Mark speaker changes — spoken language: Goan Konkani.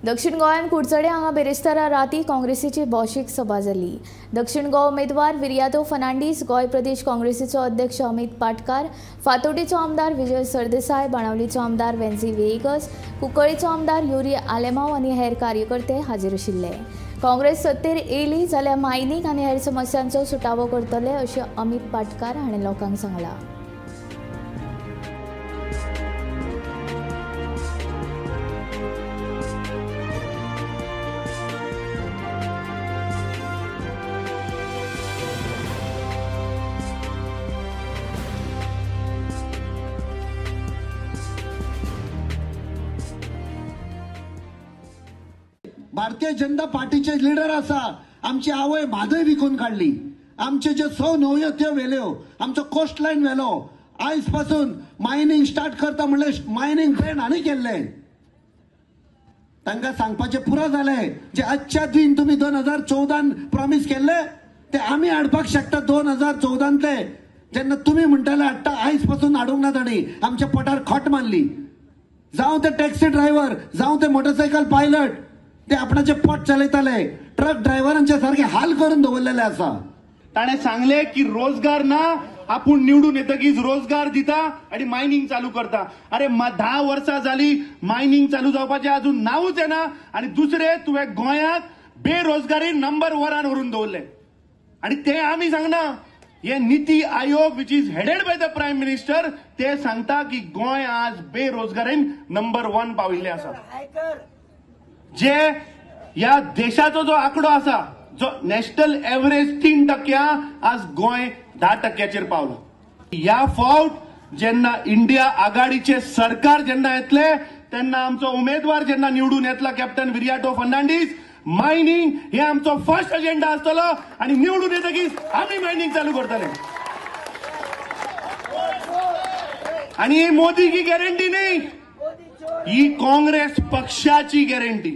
Speaker 1: दक्षिण गोंयांत कुडचडे हांगा बिरेस्तारा राती काँग्रेसीची भौशीक सभा जाली. दक्षिण गोवा उमेदवार विरियातो फर्नांडीस, गोंय प्रदेश काँग्रेसीचो अध्यक्ष अमित पाटकार, फातोर्डेचो आमदार विजय सरदेसाय, बाणावलीचो आमदार वेन्झी व्हिएगस, कुंकळीचो आमदार युरी आलेमाव आनी हेर कार्यकर्ते हाजीर आशिल्ले. काँग्रेस सत्तेर येयली जाल्यार मायनींग आनी हेर समस्यांचो सुटावो करतले अशें अमित पाटकार हाणें लोकांक सांगलां.
Speaker 2: भारतीय जनता पार्टीचे लिडर आसा, आमची आवय म्हादय विकून काडली, आमचे जे 100 न्हंयो त्यो व्हेल्यो, आमचो कोस्ट लायन व्हेलो. आयज पासून मायनींग स्टार्ट करता म्हणल्यार मायनींग बॅन आनी केल्लें. तांकां सांगपाचें पुरो जालें. जे आजच्या दिन तुमी 2014 प्रॉमीस केल्ले ते आमी हाडपाक शकता 2014तले. जेन्ना तुमी म्हणटाले हाडटा, आयज पासून हाडूंक ना तांणी. आमच्या पोटार खोट मारली. जावं ते टॅक्सी ड्रायव्हर, जावं ते मोटरसायकल पायलट, ते आपणाचे पोट चलयताले. ट्रक ड्रायव्हरांचे सारखे हाल करून दवरलेले आसा.
Speaker 3: ताणें सांगले की रोजगार ना, आपूण निवडून येतकीच रोजगार दिता आनी मायनींग चालू करता. अरे 10 वर्सां जाली मायनींग चालू जावपाचें अजून नांवूच येना. आनी दुसरें, तुवें गोंयांत बेरोजगारी नंबर 1 व्हरून दवरलें. आनी ते आमी सांगना, हे NITI Aayog which is headed by the prime minister ते सांगता की गोंय आज बेरोजगारीन नंबर 1 पाविल्लें आसा. जे ह्या देशाचो जो आंकडो आसा, जो नॅशनल एव्हरेज 3%, आज गोंय 10% पावलो. ह्या फावट जेन्ना इंडिया आघाडीचे सरकार जेन्ना येतले तेन्ना आमचो उमेदवार जेन्ना निवडून येतला कॅप्टन विरियाटो फर्नांडीस, मायनींग हे आमचो फर्स्ट एजेंडा आसतलो आनी निवडून येतकीच आमी मायनींग चालू करतले. आनी ही मोदी की गॅरंटी न्ही, ही काँग्रेस पक्षाची गॅरंटी.